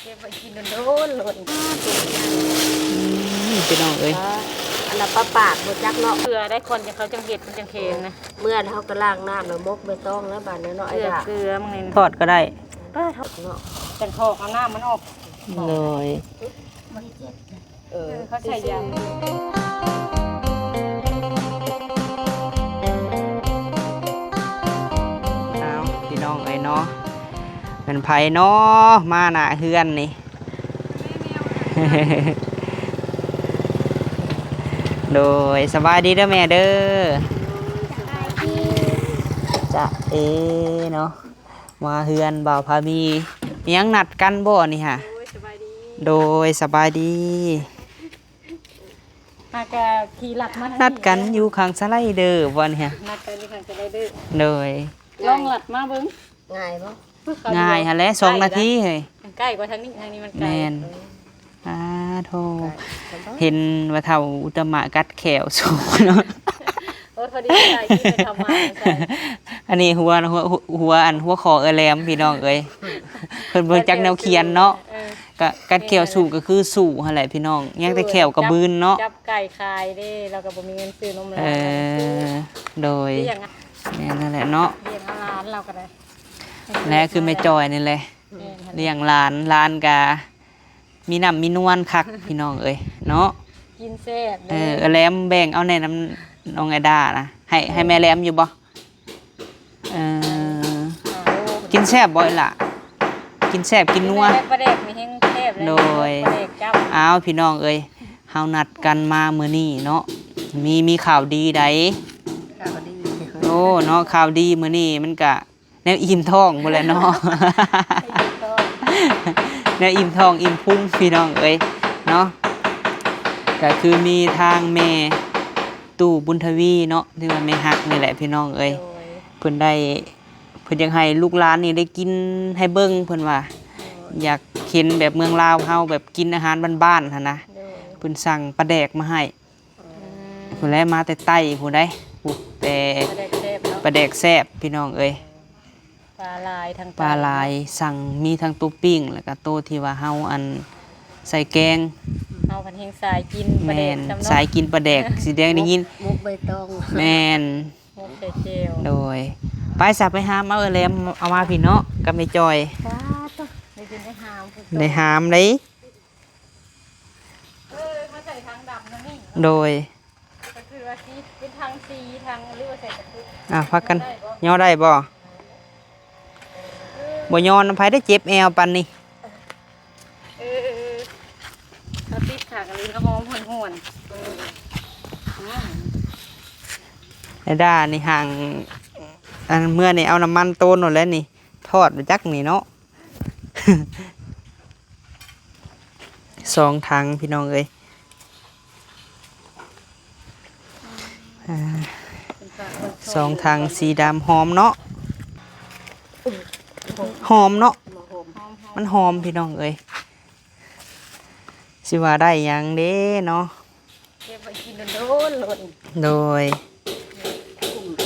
ເກັບໄວ້ກິນໂດນໆ ໂລດ. ອືມ ພີ່ນ້ອງເອີຍ ອ່າ ອັນລະປາປາກບໍ່ຈັກເນາະ ເກືອໄດ້ ຄວັນຈັ່ງ ເຂົາຈັ່ງເຮັດ ມັນຈັ່ງແຂງນະ. ເມື່ອເຮົາກໍລ້າງນ້ຳແລ້ວໝົກໃບຕອງແລ້ວບາດນີ້ເນາະ ເກືອ ໄອ້ດາ ເກືອມັນນີ້ ທອດກໍໄດ້ ເອີ ທອດເນາະ ຈັ່ງຖອກເອົານ້ຳມັນອອກ. ໂດຍ ເອີ ເອີ ເຂົາໃສ່ຢາ ອ້າວ ພີ່ນ້ອງເອີຍເນາະ ແມ່ນໃຜເນາະ ມາໜ້າເຮືອນນີ້? ໂດຍ ສະບາຍດີເດີແມ່ເດີ. ຈະເອເນາະ ມາເຮືອນບ່າວພາມີ ຍັງນັດກັນບໍ່ນີ້ຫະ? ໂດຍ ສະບາຍດີ ໂດຍ ສະບາຍດີ. ຫາກະຂີ່ລັດມາທາງນີ້ ນັດກັນຢູ່ຂ້າງສະໄລເດີບໍ່ນີ້ຫະ? ນັດກັນຢູ່ຂ້າງສະໄລເດີ ໂດຍ ລອງລັດມາເບິ່ງ. ງ່າຍບໍ່? ງ່າຍຫັ້ນແຫຼະ ສອງນາທີເຮີ້ຍ. ໃກ້ກວ່າທາງນີ້ ທາງນີ້ມັນໄກ. ແມ່ນ ເອີ ອາໂທ ເຫັນວ່າເຖົ້າອຸດຕະມະກັດແຂ້ວສູງເນາະ. ໂອ້ຍ ພໍດີໄດ້ກິນເຂົ້າມາໃສ່ ອັນນີ້ຫົວ ຫົວ ຫົວ ອັນ ຫົວຂໍ້ເອື້ອຍແຫຼມ ພີ່ນ້ອງເອີຍ ເພິ່ນບໍ່ຈັກແນວຂຽນເນາະ. ເອີ ກະກັດແຂ້ວສູ້ກໍຄືສູ້ຫັ້ນແຫຼະພີ່ນ້ອງ ຍັງແຕ່ແຂ້ວກະບືນເນາະ. ຈັບໄກ່ຂາຍເດ້ ລາວກໍບໍ່ມີເງິນຊື້ນົມຫຼານ. ເອີ ໂດຍ ລ້ຽງ ແມ່ນຫັ້ນແຫຼະເນາະ ລ້ຽງຫຼານລາວກໍໄດ້ ແລະຄືແມ່ຈ້ອຍນີ້ແຫຼະ ແມ່ນ ລ້ຽງຫຼານ ຫຼານກະມີນ້ຳມີນວນຄັກ ພີ່ນ້ອງເອີຍເນາະ ກິນແຊບ. ເອີ ເອີ ແຫຼມແບ່ງເອົາແດ່ນຳນ້ອງໄອດານະ ໃຫ້ ໃຫ້ແມ່ແຫຼມຢູ່ບໍ່? ເອີ ກິນແຊບບໍ່ອີ່ຫຼ້າ? ກິນແຊບກິນນົວ ປາແດກນີ້ແຮງແຊບເລີຍ. ໂດຍ ປາແດກຈ້ຳ. ອ້າວ ພີ່ນ້ອງເອີຍ ເຮົານັດກັນມາມື້ນີ້ເນາະ ມີ ມີຂ່າວດີໃດ໋. ຂ່າວດີ ໂອ້ ເນາະ ຂ່າວດີມື້ນີ້ມັນກະແນວອີ່ມທ້ອງພຸ້ນແຫຼະເນາະ ອີ່ມທ້ອງ ແນວອີ່ມທ້ອງອີ່ມພຸງ ພີ່ນ້ອງເອີຍເນາະ ກະຄືມີທາງແມ່ ຕູ້ບຸນທະວີເນາະ ຫຼືວ່າແມ່ຮັກນີ້ແຫຼະພີ່ນ້ອງເອີຍ. ໂດຍ ເພິ່ນໄດ້ ເພິ່ນຢາກໃຫ້ລູກຫຼານນີ້ໄດ້ກິນໃຫ້ເບິ່ງ ເພິ່ນວ່າ ໂດຍ ຢາກເຫັນແບບເມືອງລາວເຮົາ ແບບກິນອາຫານບ້ານໆຫັ້ນນະ. ໂດຍ ເພິ່ນສັ່ງປາແດກມາໃຫ້. ອືມ ພຸ້ນແຫຼະ ມາແຕ່ໃຕ້ພຸ້ນໃດ໋ ແຕ່ ປາແດກແຊບເນາະ ປາແດກແຊບ ພີ່ນ້ອງເອີຍ. ປາຫຼາຍ ທັງປາຫຼາຍ ປາ ສັ່ງມີທັງໂຕປີ້ງ ແລ້ວກະໂຕທີ່ວ່າເຮົາ ອັນ ໃສ່ແກງ. ເຮົາພັນແຮງສາຍກິນປາແດກ ແມ່ນ ຊຳເນາະ ສາຍກິນປາແດກ ສີແດງໄດ້ຍິນ ໝົກ ໝົກໃບຕອງ ແມ່ນ ໝົກໃສ່ແຈ່ວ. ໂດຍ ໄປຊະ ໄປຫາມເອົາເອື້ອຍແຫຼມ ເອົາມາພີ້ເນາະ ກັບແມ່ຈ້ອຍ. ວ້າ ໄດ້ກິນໄດ້ຫາມ ໄດ້ຫາມເດ້. ເອີ ມາໃສ່ຖັງດຳນຳນີ້. ໂດຍ ກໍຄືວ່າຊິເປັນຖັງສີ ຖັງ ຫຼືວ່າໃສ່ກະຕິກ. ອ່າ ພາກັນຍໍໄດ້ບໍ່? ຍໍໄດ້ບໍ່? ບໍ່ຍໍນຳໃຜໄດ້ ເຈັບແອວປານນີ້. ເອີ ເອີ ເອີ ເອົາຕິດຂາກະລີ ຫອມຫວນໆ. ອືມ ໄອ້ດານີ້ຫາງ ອັນ ເມື່ອນີ້ເອົານ້ຳມັນໂຕນໂລດແລ້ວນີ້ ທອດໄປຈັກນີ້ເນາະ. ສອງຖັງພີ່ນ້ອງເອີຍ ອ່າ ສອງຖັງສີດຳ. ຫອມເນາະ ຫອມເນາະ ມັນຫອມພີ່ນ້ອງເອີຍ. ຊິວ່າໄດ້ຫຍັງເດ້ເນາະ ເກັບໄວ້ກິນໂດນໆ. ໂດຍ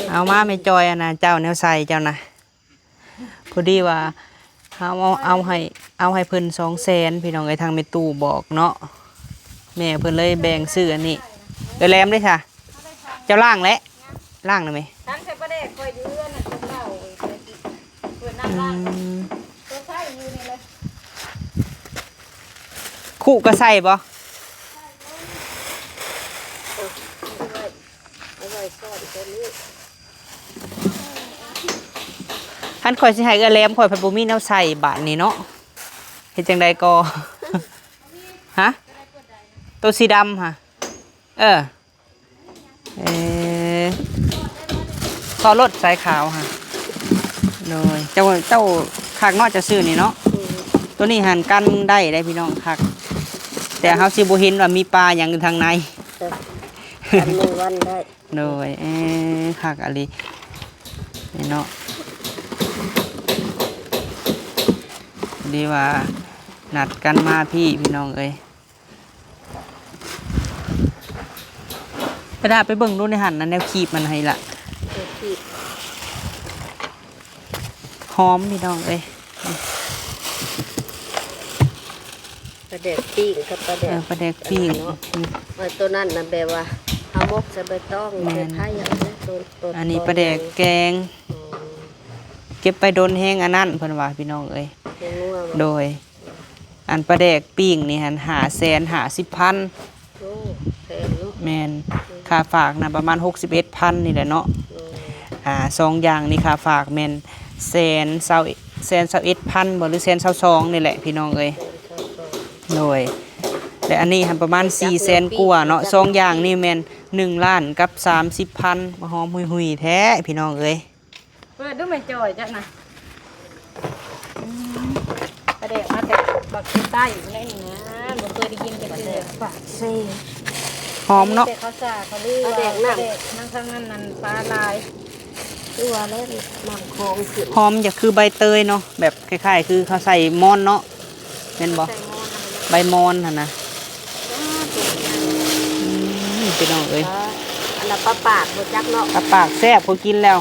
ເອົາມາແມ່ຈ້ອຍ ອັນນ່າ ເຈົ້າແນວໃສ່ເຈົ້ານະ. ພໍດີວ່າເຮົາເອົາ ເອົາໃຫ້ ເອົາໃຫ້ເພິ່ນສອງແສນ ພີ່ນ້ອງເອີຍ ທາງແມ່ຕູ້ບອກເນາະ ແມ່ເພິ່ນເລີຍແບ່ງຊື້ອັນນີ້. ເອີ ແຫຼມເດ້ຊະ ເຈົ້າລ້າງແຫຼະ ລ້າງນະແມ່. ທັງໃສ່ປາແດກຂ້ອຍຢູ່ເຮືອນນະ ຕົວເກົ່າ ເປີດນ້ຳລ້າງ ອືມ ຕົວໃຊ້ຢູ່ນີ້ເລີຍ. ຄຸກໍໃສ່ບໍ່? ເອົາໄວ້ ເອົາໄວ້ຊ້ອນຕົວນີ້. ຄັນຂ້ອຍຊິໃຫ້ເອື້ອຍແຫຼມ ຂ້ອຍພັດບໍ່ມີແນວໃສ່ບາດນີ້ເນາະ ເຮັດຈັ່ງໃດກໍ? ຮະ? ໂຕສີດຳຫະ? ເອີ ເອີ ເຄາະໂລດ ສາຍຂາວຫະ. ໂດຍ ເຈົ້າ ເຈົ້າຄັກເນາະ ເຈົ້າຊື້ນີ້ເນາະ. ອືມ ໂຕນີ້ຫັ້ນກັນໄດ້ເດ້ພີ່ນ້ອງ ຄັກ ແຕ່ເຮົາຊິບໍ່ເຫັນວ່າມີປາຫຍັງຢູ່ທາງໃນ. ເອີ ກັນແມງວັນໄດ້. ໂດຍ ເອີ ຄັກອີ່ຫຼີນີ້ເນາະ ດີວ່ານັດກັນມາພີ້ ພີ່ນ້ອງເອີຍ. ໄປດາ ໄປເບິ່ງດູໃນຫັ້ນນະ ແນວຄີບມັນໃຫ້ລະ ເອີ ຄີບ. ຫອມພີ່ນ້ອງເອີຍ. ປາແດກປີ້ງກັບປາແດກ ເອີ ປາແດກປີ້ງ ອັນນັ້ນເນາະ ອືມ ເອີ ໂຕນັ້ນນະແບບວ່າເຮົາໝົກໃສ່ໃບຕອງ ແມ່ນ ໃສ່ໄຂ່ ອັນນັ້ນໂຕ ໂຕ ອັນນີ້ປາແດກແກງ ອືມ ເກັບໄປດົນແຮງອັນນັ້ນ ເພິ່ນວ່າພີ່ນ້ອງເອີຍ ແກງນົວ ໂດຍ ອັນປາແດກປີ້ງນີ້ຫັ້ນ ຫ້າແສນຫ້າສິບພັນ ໂອ້ ແພງເນາະ ແມ່ນ ອືມ ຄ່າຝາກນະປະມານຫົກສິບເອັດພັນນີ້ແຫຼະເນາະ ໂດຍ ອ່າ ສອງຢ່າງນີ້ຄ່າຝາກແມ່ນແສນຊາວ ແສນຊາວເອັດພັນບໍ່ ຫຼືແສນຊາວສອງນີ້ແຫຼະພີ່ນ້ອງເອີຍ ແສນຊາວສອງ ໂດຍ ແລະອັນນີ້ຫັ້ນປະມານສີ່ແສນກວ່າເນາະ ສອງຢ່າງນີ້ແມ່ນໜຶ່ງລ້ານກັບສາມສິບພັນ ຫອມຫຸຍໆແທ້ພີ່ນ້ອງເອີຍ ເປີດດູແມ່ຈ້ອຍ ຈັກນະ ອືມ ປາແດກມາແຕ່ບັກເຊໃຕ້ພຸ້ນໃດນີ້ນະ ບໍ່ເຄີຍໄດ້ກິນຈັກເທື່ອ ປາກເຊ ຫອມເນາະ ແຕ່ເຂົ້າສາກເຂົາລືວ່າປາແດກ ປາແດກທາງນັ້ນນັ້ນປາຫຼາຍ ຄືວ່າແລ້ວ ນ້ຳຂອງຂຶ້ນ ຫອມຈະຄືໃບເຕີຍເນາະ ແບບຄ້າຍໆຄືເຂົາໃສ່ມອນເນາະ ແມ່ນບໍ່? ໃບມອນຫັ້ນນະ ອືມ ພີ່ນ້ອງເອີຍ ອັນລະປາປາກບໍ່ຈັກເນາະ ປາປາກແຊບ ພໍກິນແລ້ວ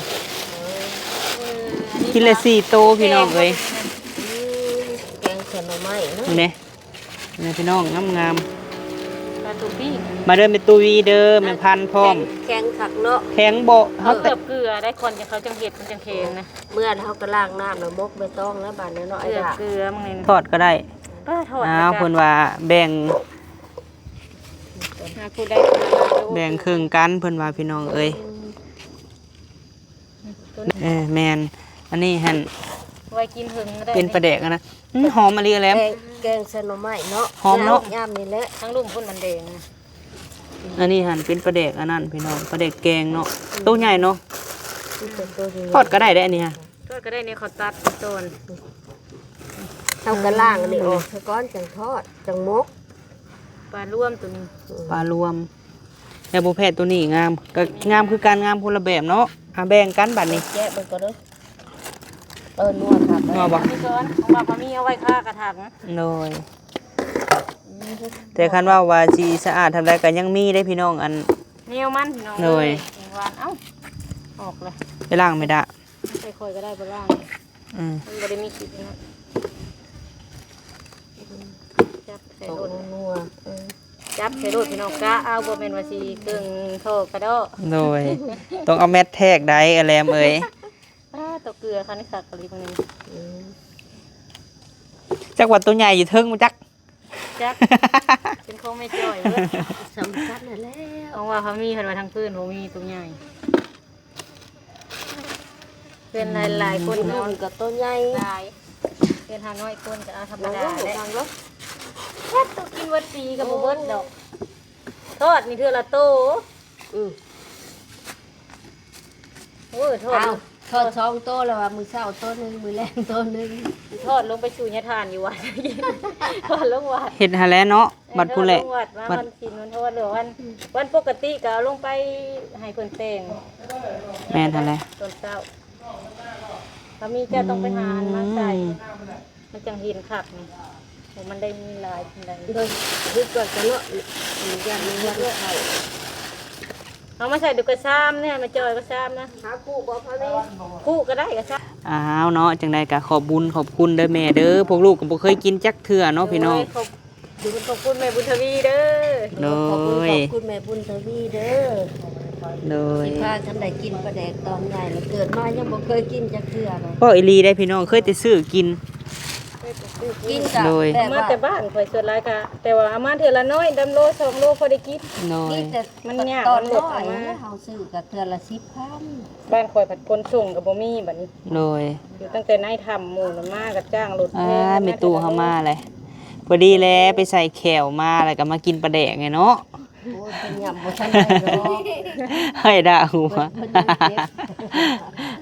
ເອີ ກິນແລ້ວສີ່ໂຕພີ່ນ້ອງເອີຍ ອືມ ແກງໃສ່ໜໍ່ໄມ້ເນາະ ເຫັນເດ້ ນີ້ພີ່ນ້ອງ ງາມໆ ປາຕູປີ້ງ ມາເດີແມ່ຕູ້ວີເດີ ແມ່ພັນພ້ອມ ແຂງ ແຂງຄັກເນາະ ແຂງບໍ່ ເຮົາ ເກືອບເກືອໄດ້ ກ່ອນຈະເຂົາຈັ່ງເຮັດ ມັນຈັ່ງແຂງນະ ເມື່ອເຮົາກໍລ້າງນ້ຳແລ້ວໝົກໃບຕອງແລ້ວບາດນີ້ເນາະ ເກືອບເກືອມັນນີ້ ທອດກໍໄດ້ ເອີ ທອດ ອ້າວ ເພິ່ນວ່າແບ່ງ ຫາຜູ້ໃດຜູ້ນັ້ນໂລດ ແບ່ງເຄິ່ງກັນ ເພິ່ນວ່າພີ່ນ້ອງເອີຍ ອືມ ເອີ ແມ່ນ ອັນນີ້ຫັ້ນ ໄວ້ກິນເຫິງກໍໄດ້ ເປັນປາແດກຫັ້ນນະ ອືມ ຫອມອີ່ຫຼີແຫຼມ ແກງ ແກງໃສ່ໜໍ່ໄມ້ເນາະ ຫອມເນາະ ຍາມນີ້ແຫຼະ ທາງລຸ່ມພຸ້ນມັນແດງ ອັນນີ້ຫັ້ນເປັນປາແດກອັນນັ້ນພີ່ນ້ອງ ປາແດກແກງເນາະ ໂຕໃຫຍ່ເນາະ ໂຕໃຫຍ່ ທອດກໍໄດ້ເດ້ອັນນີ້ຫັ້ນ ທອດກໍໄດ້ນີ້ ເຂົາຕັດເປັນໂຕນ ເຮົາກໍລ້າງອັນນີ້ອອກຊະກ່ອນ ຈັ່ງທອດ ຈັ່ງໝົກ ປາລວມໂຕນີ້ ປາລວມ ແຕ່ບໍ່ແພ້ໂຕນີ້ງາມ ກໍງາມຄືກັນ ງາມຄົນລະແບບເນາະ ອ່າ ແບ່ງກັນບາດນີ້ ແກະເບິ່ງກ່ອນເດີ ເອີ ນົວຄັກ ນົວບໍ່? ມີກ່ອນ ຂອງວ່າກໍມີເອົາໄວ້ຄາກະຖາງ ໂດຍ ອືມ ແຕ່ຄັນເວົ້າວ່າຊິສະອາດທຳໃດກໍຍັງມີເດ້ພີ່ນ້ອງ ອັນ ແນວມັນພີ່ນ້ອງ ໂດຍ ເອີຍ ຫວານ ເອົ້າ ອອກເລີຍ ໄປລ້າງແມ່ດາ ໃສ່ຂ້ອຍກໍໄດ້ບໍ່ລ້າງ ອືມ ມັນບໍ່ໄດ້ມີຂີ້ເນາະ ຈັບໃສ່ໂລດ ນົວ ເອີ ຈັບໃສ່ໂລດພີ່ນ້ອງ ກະເອົາ ບໍ່ແມ່ນວ່າຊິເຄິ່ງທໍ່ກະເດາະ ໂດຍ ຕ້ອງເອົາແມັດແທກໄດ໋ ອາແຫຼມເອີຍ ອ້າ ຕົວເກືອຄັນຄັກອີ່ຫຼີມື້ນີ້ ອືມ ຈັກວ່າຕົວໃຫຍ່ຢູ່ເທິງບໍ່ຈັກ ຈັກ ເປັນຂອງແມ່ຈ້ອຍເບິດ ສຳຄັນຫັ້ນແຫຼ້ວ ຂອງວ່າເຂົາມີ ເພິ່ນວ່າທາງພື້ນບໍ່ມີຕົວໃຫຍ່ ເພື່ອນຫຼາຍໆຄົນກໍເອົາ ກໍໂຕໃຫຍ່ຫຼາຍ ເພື່ອນເຮົານ້ອຍຄົນກໍເອົາທຳມະດາແຫຼະ ແຊບ ໂຕກິນເບິດປີກໍບໍ່ເບິດດອກ ທອດນີ້ເທື່ອລະໂຕ ອືມ ໂອ້ຍ ທອດ ເອົາ ທອດສອງໂຕແລ້ວວ່າ ມື້ເຊົ້າໂຕໜຶ່ງ ມື້ແລງໂຕໜຶ່ງ ທອດລົງໄປສູ່ຍາທ່ານຢູ່ວັດ ທອດລົງວັດ ເຮັດຫັ້ນແຫຼະເນາະ ບັດພຸ້ນແຫຼະ ເອີ ທອດລົງວັດ ມາວັນສິນວັນທອດ ຫຼືວັນ ວັນປົກກະຕິກໍເອົາລົງໄປໃຫ້ເພິ່ນແຕ່ງ ແມ່ນຫັ້ນແຫຼະ ຕອນເຊົ້າ ຖ້າມີເຈົ້າຕ້ອງໄປຫາອັນມາໃສ່ ອືມ ມັນຈັ່ງເຫັນຄັກນີ້ ໂອ້ ມັນໄດ້ມີຫຼາຍປານໃດ ເບິ່ງ ເບິ່ງກ່ອນຊະເນາະ ອະນຸຍາດໃຫ້ເບິ່ງເຂົ້າ ເອົາມາໃສ່ດູກະຊາມນີ້ ມາຈ່ອຍກະຊາມນະ ຫາຄູ່ບໍ່ພະມີ ຄູ່ກໍໄດ້ກະຊາມ ອ້າວເນາະ ຈັ່ງໃດກໍຂອບບຸນຂອບຄຸນເດີແມ່ເດີ ພວກລູກກໍບໍ່ເຄີຍກິນຈັກເທື່ອເນາະພີ່ນ້ອງ ໂດຍ ຂອບ ບຸນຂອບຄຸນແມ່ບຸນທະວີເດີ ໂດຍ ຂອບຄຸນ ຂອບຄຸນແມ່ບຸນທະວີເດີ ໂດຍ ທີ່ພາກັນໄດ້ກິນປາແດກຕອນໃຫຍ່ ແລ້ວເກີດມາຍັງບໍ່ເຄີຍກິນຈັກເທື່ອເລີຍ ເວົ້າອີ່ຫຼີໄດ໋ພີ່ນ້ອງ ເຄີຍແຕ່ຊື້ກິນ ກິນກະ ໂດຍ ແບບວ່າ ມາແຕ່ບ້ານຂ້ອຍສ່ວນຫຼາຍກະ ແຕ່ວ່າເອົາມາເທື່ອລະໜ້ອຍ ດຳໂລສອງໂລພໍໄດ້ກິນ ໂດຍ ມີແຕ່ ມັນຍາກ ຕອນ ມັນບໍ່ ນ້ອຍ ເອົາມາ ເຮົາຊື້ກະເທື່ອລະສິບພັນ ບ້ານຂ້ອຍພັດຂົນສົ່ງກໍບໍ່ມີບັດນີ້ ໂດຍ ຢູ່ຕັ້ງແຕ່ໃນຖ້ຳໝູ່ນັ້ນມາກໍຈ້າງລົດແພງ ອ່າ ແມ່ຕູ້ເຮົາມາແຫຼະ ພໍດີແຫຼະ ໄປໃສ່ແຂ້ວມາ ແລ້ວກໍມາກິນປາແດກໄງເນາະ ໂອ້ຍ ເພິ່ນຫຍັບບໍ່ທັນໄດ້ດອກ ໃຫ້ດ່າຫົວ ເພິ່ນ ເພິ່ນຍັງເຈັບ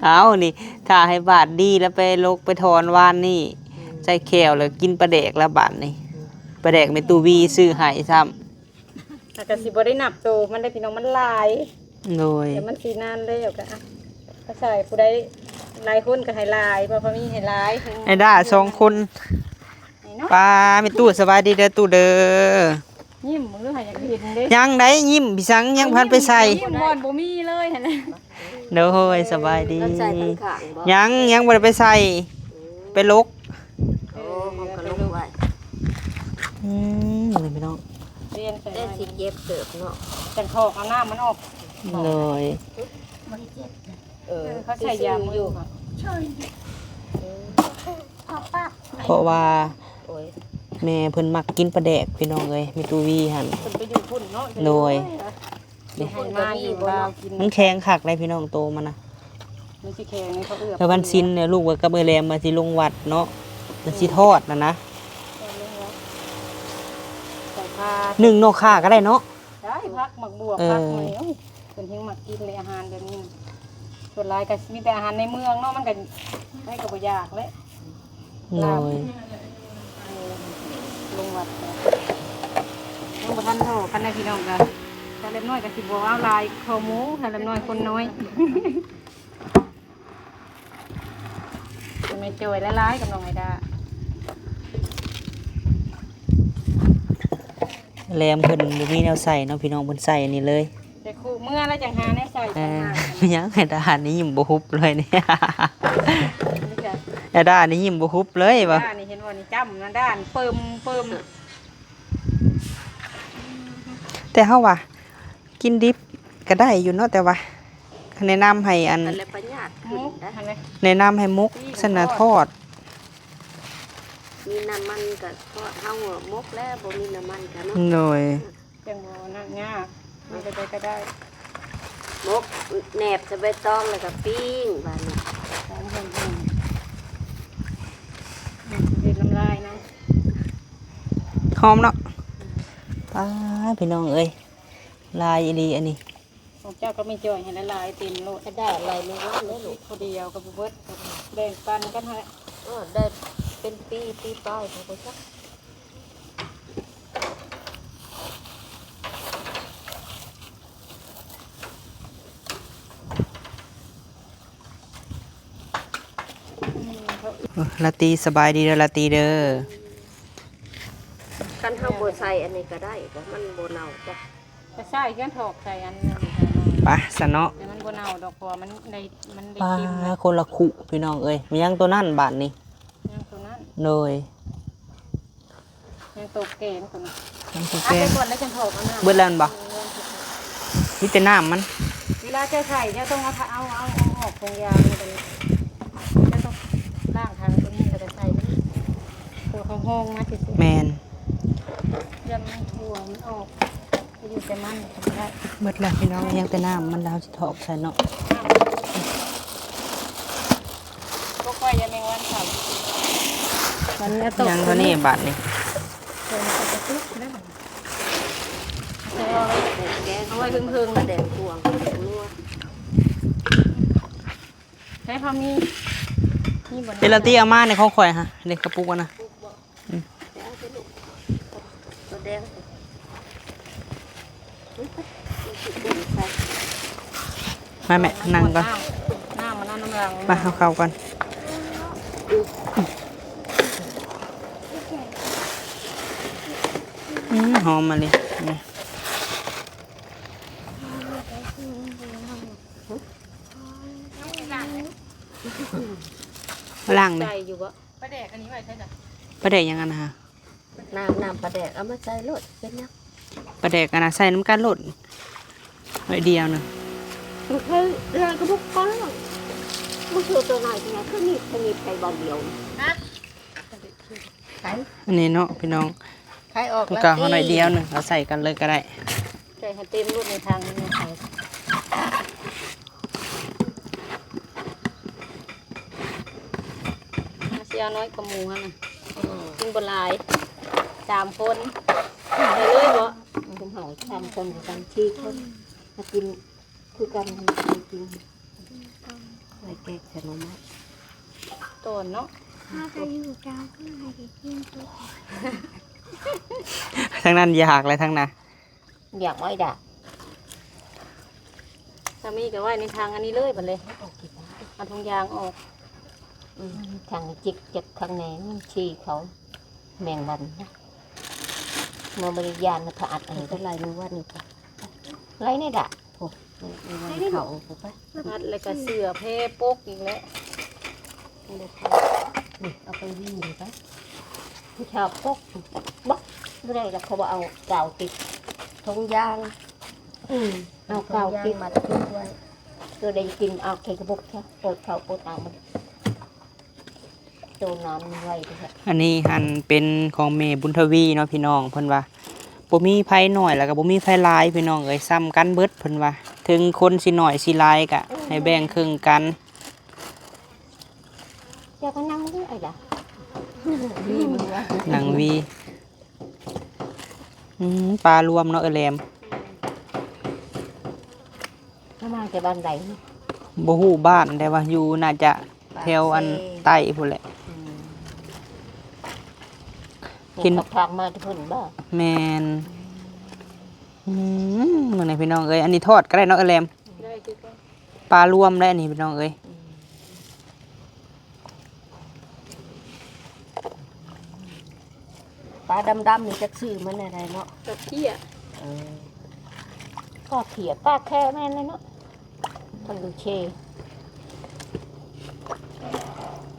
ເອົານີ້ ຖ້າໃຫ້ບາດດີແລ້ວໄປຫຼົກໄປຖອນວານນີ້ ອືມ ໃສ່ແຂ້ວແລ້ວກິນປາແດກແລ້ວບາດນີ້ ອືມ ປາແດກແມ່ຕູ້ວີຊື້ໃຫ້ຊ້ຳ ແລ້ວກໍຊິບໍ່ໄດ້ນັບໂຕມັນໄດ້ພີ່ນ້ອງ ມັນຫຼາຍ ໂດຍ ແຕ່ມັນຊິນານແລ້ວກໍ ອ່ະ ກໍໃສ່ ຜູ້ໃດຫຼາຍຄົນກໍໃຫ້ຫຼາຍ ເພາະວ່າມີໃຫ້ຫຼາຍ ໄອ້ດ້າສອງຄົນ ໄອ້ນ້ອຍ ປ້າ ແມ່ຕູ້ສະບາຍດີເດີຕູ້ເດີ ຍິ້ມເບິ່ງດູ ໃຫ້ຢາກເຫັນເດ້ ຍັງໄດ໋ ຍິ້ມພິສັງ ຍັງບໍ່ທັນໄປໃສ່ ຍິ້ມບ່ອນບໍ່ມີເລີຍຫັ້ນນະ ໂດຍ ສະບາຍດີ ໃສ່ຂ້າງໆບໍ່ ຍັງ ຍັງບໍ່ໄດ້ໄປໃສ່ ອືມ ໄປຫຼົກ ໂອ້ ເຂົາກໍຫຼົກໄວ້ ອືມ ນີ້ພີ່ນ້ອງ ລຽນໃສ່ ແຕ່ ໄວ້ ຊິເຈັບເຕີບເນາະ ຈັ່ງຖອກເອົານ້ຳມັນອອກ. ໂດຍ ເອີ ເຂົາໃສ່ຢາມຢູ່ ເພາະວ່າ ໂອ້ຍ ແມ່ເພິ່ນມັກກິນປາແດກ ພີ່ນ້ອງເອີຍ ແມ່ຕູ້ວີຫັ້ນ ເພິ່ນໄປຢູ່ພຸ້ນເນາະ. ໂດຍ ເອີ ເດ້ ໃຫ້ມາຢູ່ລາວກິນ ມັນແຂງຄັກເດ້ພີ່ນ້ອງ ໂຕມັນນະ ມັນຊິແຂງໃນເຂົາເອືອບ ແລ້ວວັນສິນເນຍ ລູກວ່າກັບເອື້ອຍແຫຼມວ່າຊິລົງວັດເນາະ ແລ້ວຊິທອດຫັ້ນນະ ທອດລົງວັດ ໃສ່ຜັກ ໜຶ້ງໜໍ່ຂ່າກໍໄດ້ເນາະ. ໄດ້ ຜັກ ໝາກບວບ ເອີ ຜັກ ມື້ນີ້ ໂອ້ຍ ເພິ່ນແຮງມັກກິນເລີຍ ອາຫານແບບນີ້ ສ່ວນຫຼາຍກໍມີແຕ່ອາຫານໃນເມືອງເນາະ ມັນກໍໃຜກໍບໍ່ຢາກແຫຼະ. ໂດຍ ເອີ ລົງວັດ ຍັງບໍ່ທັນເທົ່າກັນນະພີ່ນ້ອງ ກໍ ສາວແລັບນ້ອຍກໍຊິບໍ່ເວົ້າຫຼາຍ ຂໍ້ໝູ່ ສາວແລັບນ້ອຍຄົນນ້ອຍ ແມ່ຈ່ອຍຫຼາຍໆ ກັບນ້ອງໄອດາ ແຫຼມເພິ່ນບໍ່ມີແນວໃສ່ເນາະ ພີ່ນ້ອງ ເພິ່ນໃສ່ອັນນີ້ເລີຍ ແຕ່ຄູ່ເມື່ອແລ້ວຈັ່ງຫາແນວໃສ່ ເອີ ຫຍັງ ໄອດານີ້ຍິ້ມບໍ່ຫຸບເລີຍນີ້ ໄອດານີ້ຍິ້ມບໍ່ຫຸບເລີຍວ່າ ໄອດານີ້ເຫັນບໍ່ນີ້ ຈ້ຳນະ ດ້ານເປິມໆ ແຕ່ເຮົາວ່າ ກິນດິບກໍໄດ້ຢູ່ເນາະ ແຕ່ວ່າແນະນຳໃຫ້ອັນ ອັນລະປະຫຍັດຂຶ້ນໄດ໋ ແນະນຳໃຫ້ໝົກຊັ້ນນະ ທອດ ມີນ້ຳມັນກໍທອດ ເຮົາໝົກແລ້ວ ບໍ່ມີນ້ຳມັນກໍເນາະ. ໂດຍ ຈັ່ງບໍ່ນັ້ນຍາກ ມັນກໍໄດ້ ກໍໄດ້ ໝົກແໜບໃສ່ໃບຕອງ ແລ້ວກໍປີ້ງບາດນີ້ ຫອມໆ ເຮັດນ້ຳລາຍນຳ ຫອມເນາະ. ປ້າ ພີ່ນ້ອງເອີຍ ຫຼາຍອີ່ຫຼີອັນນີ້ ຂອງເຈົ້າກໍແມ່ຈ່ອຍໃຫ້ຫຼາຍໆ ເຕັມໂລດ ໄດ້ຫຼາຍມື້ວານເລີຍລູກ ຜູ້ດຽວກໍບໍ່ເບິດ ແບ່ງປັນກັນຫັ້ນແຫຼະ ເອີ ໄດ້ເປັນປີ ປີປາຍ ເຂົາກໍຈັກ ອືມ ລາຕີ ສະບາຍດີເດີ ລາຕີເດີ ຄັນເຮົາບໍ່ໃສ່ອັນນີ້ກໍໄດ້ ມັນບໍ່ເນົ່າຈ້ະ. ກໍໃສ່ ເຮືອນຖອກໃສ່ອັນນັ້ນ ໄປຊະເນາະ ແຕ່ມັນບໍ່ເນົ່າດອກ ເພາະວ່າມັນໄດ້ ມັນໄດ້ ປ້າ ເຄັມແລ້ວ ຄົນລະຄຸພີ່ນ້ອງເອີຍ ມີຫຍັງໂຕນັ້ນບາດນີ້ ຍັງໂຕນັ້ນ ໂດຍ ຍັງໂຕແກງໂຕນັ້ນ ຍັງໂຕແກງ ອັດໄປກ່ອນແລ້ວຈັ່ງຖອກເອົານ້ຳ ເບິດແລ້ວແມ່ນບໍ່? ເອີ ມີແຕ່ນ້ຳມັນ ເວລາເຈົ້າໃສ່ ເຈົ້າຕ້ອງເອົາ ເອົາ ເອົາອອກຖົງຢາງ ເຈົ້າຕ້ອງລ້າງຖັງຕົວນີ້ ແລ້ວກໍໃສ່ມັນ ຕົວເຂົ້າຫ້ອງມາຊື່ໆ ແມ່ນ ຢ້ານມັນຮົ່ວ ມັນອອກ ໄປຢູ່ແຕ່ມັນກໍບໍ່ໄດ້ ເບິດແລ້ວພີ່ນ້ອງ ຍັງແຕ່ນ້ຳມັນ ແລ້ວເຮົາຊິຖອກໃສ່ເນາະ ບໍ່ຄ່ອຍ ຢ່າແມງວັນເຂົ້າ ມັນຍັງຕົກ ຍັງເທົ່ານີ້ບາດນີ້ ເອີ ມັນກໍສຸກແລ້ວ ແກງເອົາໄວ້ເທິງໆ ແດງກວງ ແດງນົວ ໃຊ້ພໍມີ ມີບໍ່ ເອລາຕີ ເອົາມາໃນຂອງຂ້ອຍຫະ ເດ້ ກະປຸກຫັ້ນນະ ອືມ ແດງ ມາແມ່ ນັ່ງກ່ອນ ນ້ຳ ນ້ຳມັນເອົານ້ຳຫຼັງ ມາ ເຮົາເຂົ້າກ່ອນ ອືມ ຫອມມາເລີຍ ນີ້ ລ້າງແມ່ ໃສ່ຢູ່ບໍ່? ປາແດກອັນນີ້ໄວ້ໃສຈ້ະ? ປາແດກຫຍັງອັນນະຫະ? ນ້ຳ ນ້ຳປາແດກ ເອົາມາໃສ່ໂລດ ເປັນຫຍັງ? ປາແດກອັນນະໃສ່ນຳກັນໂລດ ໜ້ອຍດຽວໜຶ່ງ ມັນຄືລາຍກະບົກກ້ອນ ມັນຄືຕົວນ້ອຍ ຄືໜີບ ຄືໜີບໃສ່ບ່ອນດຽວ ຮະ? ໄປ ອັນນີ້ເນາະພີ່ນ້ອງ ໄປອອກ ມັນກໍເອົາໜ້ອຍດຽວໜຶ່ງ ເອົາໃສ່ກັນເລີຍກໍໄດ້ ໃສ່ໃຫ້ເຕັມໂລດໃນຖັງນີ້ ໃສ່ ຊິເອົານ້ອຍກວ່າໝູຫັ້ນນະ ກິນບໍ່ຫຼາຍ ສາມຄົນ ໃສ່ເລີຍບໍ່? ເຮົາສາມຄົນກັນ ສີ່ຄົນ ມາກິນຄືກັນ ກິນ ໄວ້ແກງໃສ່ໜໍ່ໄມ້ ຕອນເນາະ ເຮົາກໍຢູ່ກາງຄືໃຫ້ໄດ້ກິນ ທາງນັ້ນຢາກແລ້ວ ທາງນະ ຢາກໄວ້ດາ ສາມີກໍໄວ້ໃນຖັງອັນນີ້ເລີຍບັດເລີຍ ເອົາຖົງຢາງອອກ ອືມ ຖັງຈິກຈັກຂ້າງໃນມັນຂີ້ເຂົາ ແມງວັນນະ ມາບໍລິຍານນະ ພະອັດອັນນີ້ກໍໄລ່ມື້ວານນີ້ ໄລ່ໃນດາ ໂອ້ ໄລ່ໃນເຂົາ ໄປ ອັດແລ້ວກໍເສື້ອແພປົກອີກແລ້ວ ນີ້ ເອົາໄປຫວີ່ໄປ ຜູ້ຊາວປົກ ບັກ ບໍ່ໄດ້ລະ ເຂົາບໍ່ເອົາກາວຕິດຖົງຢາງ. ອືມ ເອົາກາວຕິດ ມັດຕິດໄວ້ ໂຕໃດກິນເອົາໃສ່ກະບອກຊະ ເປີດເຂົ້າເປີດອາກມັນ ໂຕນ້ຳມັນໄວເດ້. ອັນນີ້ຫັ້ນເປັນຂອງແມ່ບຸນທະວີເນາະພີ່ນ້ອງ ເພິ່ນວ່າບໍ່ມີໃຜໜ້ອຍ ແລ້ວກໍບໍ່ມີໃຜຫຼາຍພີ່ນ້ອງເອີຍ ສ່ຳກັນເບິດເພິ່ນວ່າ ເຖິງຄົນຊິໜ້ອຍຊິຫຼາຍກໍໃຫ້ແບ່ງເຄິ່ງກັນ. ເຈົ້າກໍນັ່ງຢູ່ໄອ້ດາ ນັ່ງວີ. ອືມ ປາລວມເນາະ ເອື້ອຍແຫຼມ. ເຈົ້າມາແຕ່ບ້ານໃດ? ບໍ່ຮູ້ບ້ານ ແຕ່ວ່າຢູ່ ໜ້າຈະແຖວອັນໃຕ້ພຸ້ນແຫຼະ. ອືມ ກິນ ເຂົາພາກມາແຕ່ພຸ້ນບໍ່? ແມ່ນ. ອືມ ມື້ນີ້ພີ່ນ້ອງເອີຍ ອັນນີ້ທອດກໍໄດ້ເນາະ ເອື້ອຍແຫຼມ. ໄດ້ຄືກັນ ປາລວມໄດ໋ອັນນີ້ພີ່ນ້ອງເອີຍ. ອືມ ປາດຳໆ ນີ້ຈັກຊື່ມັນແນວໃດເນາະ? ກະເພຍ. ເອີ ກະເພຍ ປາແຄແມ່ນແລ້ວເນາະ ເພິ່ນເຄ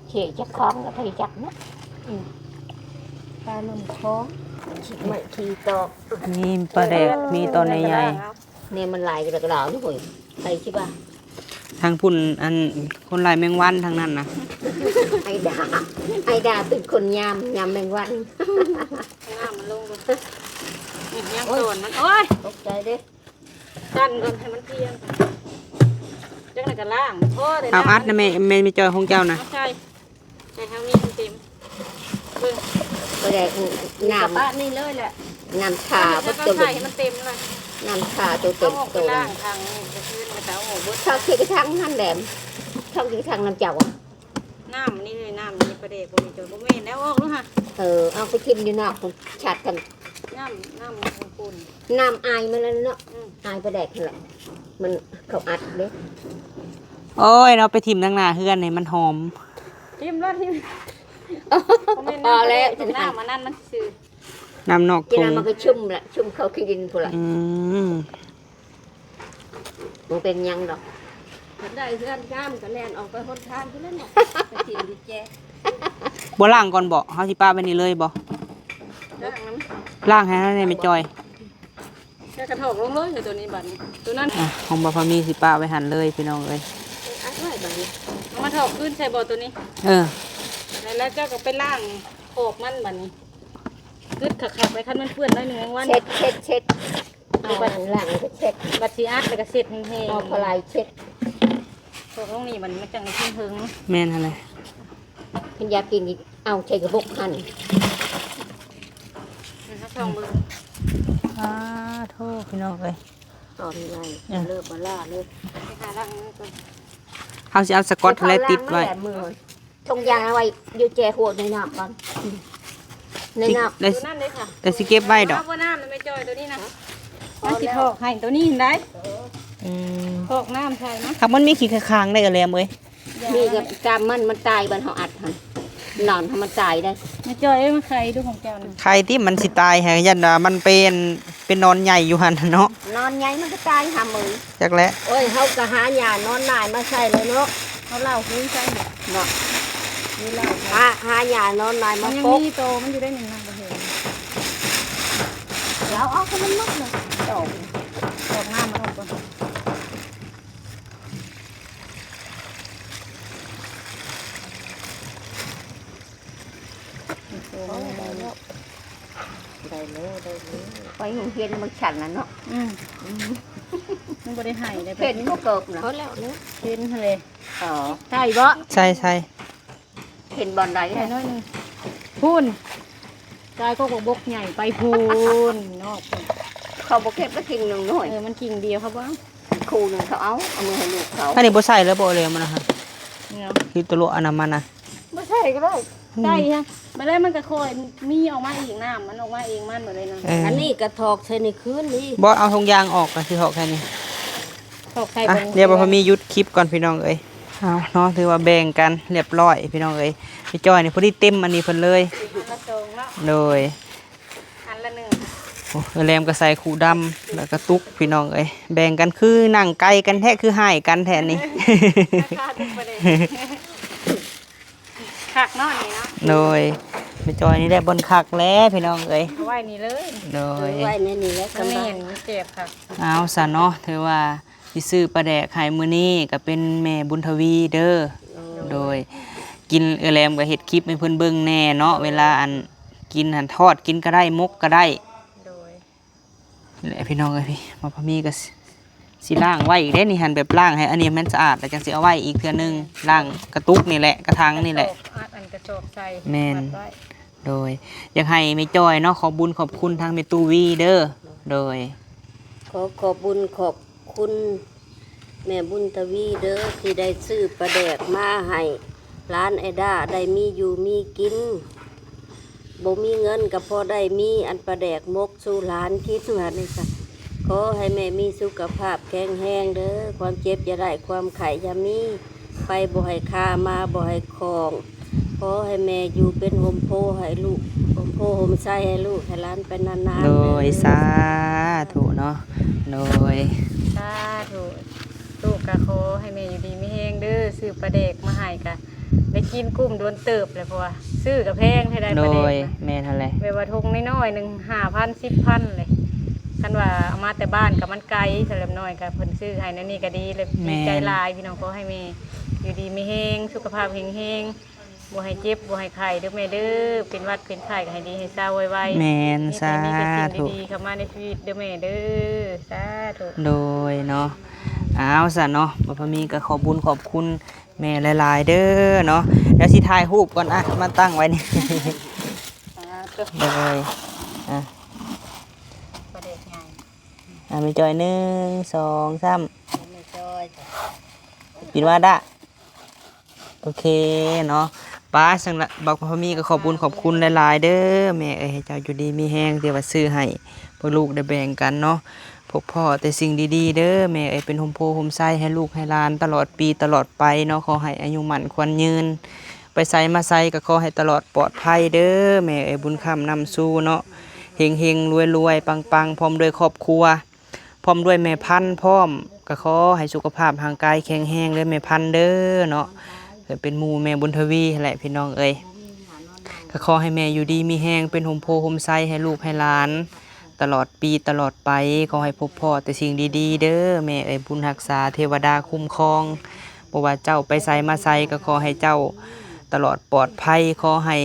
ເຄຈາກຄອງກໍໄປຈັກເນາະ. ອືມ ປານ້ຳຄອງ ຂີ້ໄມ້ຂີ້ຕອກ ມີປາແດກ ເອີ ມີຕອນໃຫຍ່ໆ. ແນວມັນຫຼາຍກະດາວນີ້ໂຫຍ ໃຜຊິວ່າ ທາງພຸ້ນ ອັນ ຄົນລາຍແມງວັນທາງນັ້ນນະ. ໄອ້ດາ ໄອ້ດາເປັນຄົນຍາມ ຍາມແມງວັນ. ນ້ຳມັນລົງ ຍັງ ໂອ້ຍ ຕອນມັນ ໂອ້ຍ ຕົກໃຈເດ້. ກັນກ່ອນໃຫ້ມັນພຽງ ຈັ່ງນັ້ນກໍລ້າງ ພໍໄດ້ ເອົາອັດນະແມ່ ແມ່ ແມ່ຈ້ອຍຂອງເຈົ້ານະ ເອົາໃສ່ ໃຫ້ເຮົາມີເຕັມ ເບິ່ງ ບໍ່ໄດ້ ນ້ຳ ປະນີ້ເລີຍແຫຼະ ນ້ຳຊາ ແລ້ວກໍໃສ່ໃຫ້ມັນເຕັມເລີຍ ນ້ຳຊາໂຕເຕັມ ເອົາອອກໄປລ້າງ ໂຕນັ້ນ ທາງນີ້ ຄືນແລ້ວກໍເອົາອອກເບິດ ເຂົາເຮັດທາງຫັ້ນແຫຼະ ເຂົາເຮັດທາງນ້ຳເຈົ້າ ນ້ຳນີ້ເລີຍ ນ້ຳນີ້ປາແດກບໍ່ມີ ບໍ່ແມ່ນແລ້ວ ອອກໂລດຫະ ເອີ ເອົາໄປຖິ້ມຢູ່ນອກພຸ້ນ ຊັດກັນ ນ້ຳ ນ້ຳຂອງປຸ້ນ ນ້ຳອາຍມັນນັ້ນເນາະ ອືມ ອາຍປາແດກຫັ້ນແຫຼະ ມັນ ເຂົາອັດເດ້. ໂອ້ຍເນາະ ໄປຖິ້ມທາງໜ້າເຮືອນໃຫ້ມັນຫອມ ຖິ້ມລະ ຖິ້ມ ພໍແລ້ວ ນ້ຳອັນນັ້ນມັນຊື່ ນ້ຳນອກ ກິນ ຖົງ ແລ້ວມັນກໍຊຸ່ມລະ ຊຸ່ມເຂົ້າຂີ້ດິນພຸ້ນລະ ອືມ ບໍ່ເປັນຫຍັງດອກ ຄັນໄດ້ເຮືອນງາມກໍແລ່ນອອກໄປຫົນທາງພຸ້ນແຫຼະເນາະ ໄປຖິ້ມຢູ່ແຈ ບໍ່ລ້າງກ່ອນບໍ? ເຮົາຊິປະໄວ້ນີ້ເລີຍບໍ? ລ້າງນຳ ລ້າງໃຫ້ເຮົາແດ່ແມ່ຈ້ອຍ ແລ້ວກໍຖອກລົງເລີຍ ຕົວນີ້ບັດນີ້ ຕົວນັ້ນ ອ່ະ ຂອງບ່າວພາມີຊິປະໄວ້ຫັ້ນເລີຍພີ່ນ້ອງເອີຍ ອັດໄວ້ບັດນີ້ ເອົາມາຖອກຄືນໃສ່ບໍ່ຕົວນີ້? ເອີ ແລ້ວເຈົ້າກໍໄປລ້າງຂອບມັນບັດນີ້ ກຶດຄັກໆ ໄວ້ ຄັນມັນເປື້ອນໜ້ອຍໜຶ່ງ ແມງວັນ ເຊັດ ເຊັດ ເຊັດ ເອົາບັດ ລ້າງແລ້ວກໍເຊັດ ບັດຊິອັດແລ້ວກໍເຊັດແຮງໆ ເອົາຜ້າລາຍເຊັດ ຖອກລົງນີ້ບັດນີ້ ມັນຈັ່ງໄດ້ເຖິງເທິງ ແມ່ນຫັ້ນແຫຼະ ຄັນຢາກກິນນີ້ ເອົາໃສ່ກະບອກຫັ້ນ ອືມ ເຮົາສ່ອງເບິ່ງ ອາໂທ ພີ່ນ້ອງເອີຍ ຕອນໃຫຍ່ ເອີ ເລີບມາລາເລີຍ ໄປຫາລ້າງມືກ່ອນ ເຮົາຊິເອົາສະກອດຫັ້ນແຫຼະຕິດໄວ້ ຖົງຢາງເອົາໄວ້ຢູ່ແຈຫົວໃນນອກກ່ອນ ໃນນອກ ໃນ ຕົວນັ້ນເດ້ຄ່ະ ແຕ່ຊິເກັບໄວ້ດອກ ບໍ່ນ້ຳນະແມ່ຈ້ອຍ ຕົວນີ້ນະ ມັນຊິຖອກໃຫ້ຕົວນີ້ຫັ້ນໄດ໋ ອືມ ຖອກນ້ຳໃສ່ນະ ຫາກມັນມີຂີ້ຄ້າງໄດ໋ ເອື້ອຍແຫຼມເອີຍ ມີກໍຕາມມັນ ມັນຕາຍ ບາດເຮົາອັດຫັ້ນ ນອນໃຫ້ມັນຕາຍໄດ໋ ແມ່ຈ້ອຍເອີຍ ມາໄຂດູຂອງເຈົ້ານະ ໄຂຕິ ມັນຊິຕາຍ ຢ້ານວ່າມັນເປັນ ເປັນໜອນໃຫຍ່ຢູ່ຫັ້ນເນາະ ໜອນໃຫຍ່ມັນກໍຕາຍຫາມື້ ຈັກແຫຼະ ໂອ້ຍ ເຮົາກໍຫາຫຍ້າໜອນນາຍມາໃສ່ແລ້ວເນາະ ເຮົາເລົ່າຄຸຍໃສ່ເນາະ ມີເຫຼົ້າ ຫາ ຫາຫຍ້າໜອນນາຍມາປົກ ມັນຍັງມີໂຕມັນຢູ່ໄດ້ໜຶ່ງນະ ບໍ່ເຫັນ ດຽວເອົາໃຫ້ມັນໝົດເລີຍ ຕອກ ຕອກນ້ຳມັນອອກກ່ອນ ໂອ້ຍ ໄດ້ແລ້ວ ໄດ້ແລ້ວ ໄດ້ແລ້ວ ໄປໂຮງຮຽນມັນຊັນລະເນາະ ອືມ ອືມ ມັນບໍ່ໄດ້ໃຫ້ເດ້ ເຫັນບໍ່ເກີບນະ ພໍແລ້ວເນາະ ເຫັນຫັ້ນແຫຼະ ອໍ ໃສ່ບໍ່ ໃສ່ ໃສ່ ເຫັນບ່ອນໃດ ໃສ່ໜ້ອຍໜຶ່ງ ພຸ້ນ ກາຍກໍບອກໃຫຍ່ໄປພຸ້ນເນາະ ເຂົາບໍ່ເກັບກະກິ່ງໜຶ່ງໜ້ອຍ ເອີ ມັນກິ່ງດຽວເຂົາບໍ່ເອົາ ຄູ່ໜຶ່ງເຂົາເອົາ ເອົາມືໃຫ້ລູກເຂົາ ອັນນີ້ບໍ່ໃສ່ເລີຍບໍ່ເລີຍມັນນະ ເນາະ ທີ່ຕົວະອັນນັ້ນມັນນະ ບໍ່ໃສ່ກໍໄດ້ ອືມ ໃສ່ຫຍັງ ບັດແລ້ວມັນກໍຄ່ອຍມີອອກມາເອງ ນ້ຳມັນອອກມາເອງມັນ ບັດແລ້ວນະ ເອີ ອັນນີ້ກໍຖອກໃສ່ໃນຄືນນີ້ ບໍ່ເອົາຖົງຢາງອອກ ກໍຊິຖອກໃສ່ນີ້ ຖອກໃສ່ ອ່ະ ບໍ່ນີ້ ດຽວບ່າວພາມີຢຸດຄລິບກ່ອນພີ່ນ້ອງເອີຍ ເອົາເນາະ ຖືວ່າແບ່ງກັນຮຽບຮ້ອຍພີ່ນ້ອງເອີຍ ແມ່ຈ້ອຍນີ້ພໍດີເຕັມອັນນີ້ເພິ່ນເລີຍ ອັນລະສອງເນາະ ໂດຍ ອັນລະໜຶ່ງ ໂອ້ ເອື້ອຍແຫຼມກໍໃສ່ຄຸດຳ ແລ້ວກໍຕຸກພີ່ນ້ອງເອີຍ ແບ່ງກັນຄືນັ່ງໃກ້ກັນແທ້ ຄືຮ້າຍກັນແທ້ນີ້ ລາຄາຖືກປານໃດ ຄັກເນາະອັນນີ້ເນາະ ໂດຍ ແມ່ຈ້ອຍນີ້ແຫຼະບ່ອນຄັກແຫຼະພີ່ນ້ອງເອີຍ. ເອົາໄວ້ນີ້ເລີຍ. ໂດຍ ໄວ້ໃນນີ້ແຫຼະ ມັນແໜ້ນ ມັນແຈບຄັກ. ເອົາຊະເນາະ ຖືວ່າຊິຊື້ປາແດກໃຫ້ມື້ນີ້ກໍເປັນແມ່ບຸນທະວີເດີ. ໂດຍ ໂດຍ ກິນ ເອື້ອຍແຫຼມກໍເຮັດຄລິບໃຫ້ເພິ່ນເບິ່ງແດ່ເນາະ ເວລາອັນກິນຫັ້ນ ທອດກິນກໍໄດ້ ໝົກກໍໄດ້. ໂດຍ ແຫຼະພີ່ນ້ອງເອີຍ ມາພາມີກໍຊິ ຊິລ້າງໄວ້ອີກເດ້ນີ້ຫັ້ນ ແບບລ້າງໃຫ້ອັນນີ້ມັນສະອາດ ແລ້ວຈັ່ງຊິເອົາໄວ້ອີກເທື່ອໜຶ່ງ. ລ້າງກະຕຸກນີ້ແຫຼະ ກະຖັງນີ້ແຫຼະ ອັດອັນກະສອບໃສ່. ແມ່ນ ໂດຍ ຢາກໃຫ້ແມ່ຈ້ອຍເນາະ ຂອບບຸນຂອບຄຸນທາງແມ່ຕູ້ວີເດີ. ໂດຍ ຂໍຂອບບຸນຂອບຄຸນແມ່ບຸນທະວີເດີ ທີ່ໄດ້ຊື້ປາແດກມາໃຫ້ຫຼານໄອດ້າໄດ້ມີຢູ່ມີກິນ. ບໍ່ມີເງິນກໍພໍໄດ້ມີອັນປາແດກໝົກສູ່ຫຼານກິນ ວ່ານີ້ຊະ. ຂໍໃຫ້ແມ່ມີສຸຂະພາບແຂງແຮງເດີ ຄວາມເຈັບຢ່າໄດ້ ຄວາມໄຂ້ຢ່າມີ ໄປບໍ່ໃຫ້ຄາ ມາບໍ່ໃຫ້ຂ້ອງ. ຂໍໃຫ້ແມ່ຢູ່ເປັນຮົ່ມໂພໃຫ້ລູກ ຮົ່ມໂພຮົ່ມໄຊໃຫ້ລູກໃຫ້ຫຼານໄປນານໆ. ໂດຍ ເດີ ສາທຸເນາະ. ໂດຍ ສາທຸ. ລູກກໍຂໍໃຫ້ແມ່ຢູ່ດີມີແຮງເດີ ຊື້ປາແດກມາໃຫ້ກະໄດ້ກິນກຸ້ມໂດນເຕີບແຫຼະ ເພາະວ່າຊື້ກະແພງແທ້ໃດ ໂດຍ ປາແດກນະ. ແມ່ນຫັ້ນແຫຼະ ແບບວ່າຖົງນ້ອຍໆໜຶ່ງ ຫ້າພັນ ສິບພັນເລີຍ. ຄັນວ່າເອົາມາແຕ່ບ້ານກະມັນໄກ ສະແລັບນ້ອຍກະເພິ່ນຊື້ໃຫ້ແນວນີ້ກະດີເລີຍ. ແມ່ນ ດີໃຈຫຼາຍພີ່ນ້ອງ. ຂໍໃຫ້ແມ່ຢູ່ດີມີແຮງ ສຸຂະພາບແຂງແຮງ ບໍ່ໃຫ້ເຈັບບໍ່ໃຫ້ໄຂ້ເດີແມ່ເດີ ເປັນຫວັດເປັນໄຂ້ກໍໃຫ້ດີໃຫ້ເຊົາໄວໆ. ແມ່ນ ມີແຕ່ມີແຕ່ສິ່ງ ສາທຸ ດີໆເຂົ້າມາໃນຊີວິດເດີແມ່ເດີ ສາທຸ. ໂດຍເນາະ ເອົາຊະເນາະ ບໍ່ພາມີກໍຂອບບຸນຂອບຄຸນແມ່ຫຼາຍໆເດີເນາະ. ດຽວຊິຖ່າຍຮູບກ່ອນ ອ່ະ ມາຕັ້ງໄວ້ນີ້. ສາທຸ. ໂດຍ ອ່ະ ປາແດກໃຫຍ່ ອ່ະ ແມ່ຈ້ອຍ ໜຶ່ງ ສອງ ສາມ ແມ່ຈ້ອຍ ປິດມາດະ. ໂອເຄເນາະ ປ້າ ຊັ້ນລະ ບັກພາມີກໍຂອບບຸນຂອບຄຸນຫຼາຍໆເດີແມ່ເອີຍ ໃຫ້ເຈົ້າຢູ່ດີມີແຮງ ທີ່ວ່າຊື້ໃຫ້ພວກລູກໄດ້ແບ່ງກັນເນາະ. ພົບພໍ້ແຕ່ສິ່ງດີໆເດີແມ່ເອີຍ ເປັນຮົ່ມໂພຮົ່ມໄຊໃຫ້ລູກໃຫ້ຫຼານຕະຫຼອດປີຕະຫຼອດໄປເນາະ. ຂໍໃຫ້ອາຍຸໝັ້ນຂວັນຍືນ ໄປໃສມາໃສກໍຂໍໃຫ້ຕະຫຼອດປອດໄພເດີແມ່ເອີຍ. ບຸນຄ້ຳນຳຊູເນາະ ເຮັງໆລວຍໆ ປັງໆ ພ້ອມດ້ວຍຄອບຄົວ ພ້ອມດ້ວຍແມ່ພັນພ້ອມ ກໍຂໍໃຫ້ສຸຂະພາບຮ່າງກາຍແຂງແຮງເດີແມ່ພັນເດີເນາະ. ເປັນໝູ່ແມ່ບຸນທະວີຫັ້ນແຫຼະພີ່ນ້ອງເອີຍ. ກໍຂໍໃຫ້ແມ່ຢູ່ດີມີແຮງ ເປັນຮົ່ມໂພຮົ່ມໄຊໃຫ້ລູກໃຫ້ຫຼານຕະຫຼອດປີຕະຫຼອດໄປ. ຂໍໃຫ້ພົບພໍ້ແຕ່ສິ່ງດີໆເດີແມ່ເອີຍ. ບຸນຮັກສາ ເທວະດາຄຸ້ມຄອງ ບໍ່ວ່າເຈົ້າໄປໃສມາໃສ ກໍຂໍໃຫ້ເຈົ້າຕະຫຼອດປອດໄພ ຂໍໃຫ້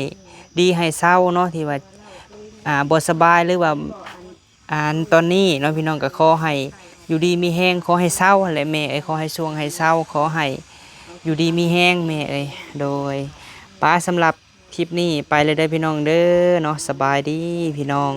ດີໃຫ້ເຊົາເນາະ ທີ່ວ່າ ອ່າ ບໍ່ສະບາຍ ຫຼືວ່າ ອັນຕອນນີ້ເນາະພີ່ນ້ອງ ກໍຂໍໃຫ້ຢູ່ດີມີແຮງ ຂໍໃຫ້ເຊົາຫັ້ນແຫຼະແມ່ເອີຍ. ຂໍໃຫ້ຊ່ວງໃຫ້ເຊົາ ຂໍໃຫ້ຢູ່ດີມີແຮງແມ່ເອີຍ. ໂດຍ ປ້າ ສຳລັບຄລິບນີ້ໄປແລ້ວເດີພີ່ນ້ອງເດີເນາະ. ສະບາຍດີພີ່ນ້ອງ.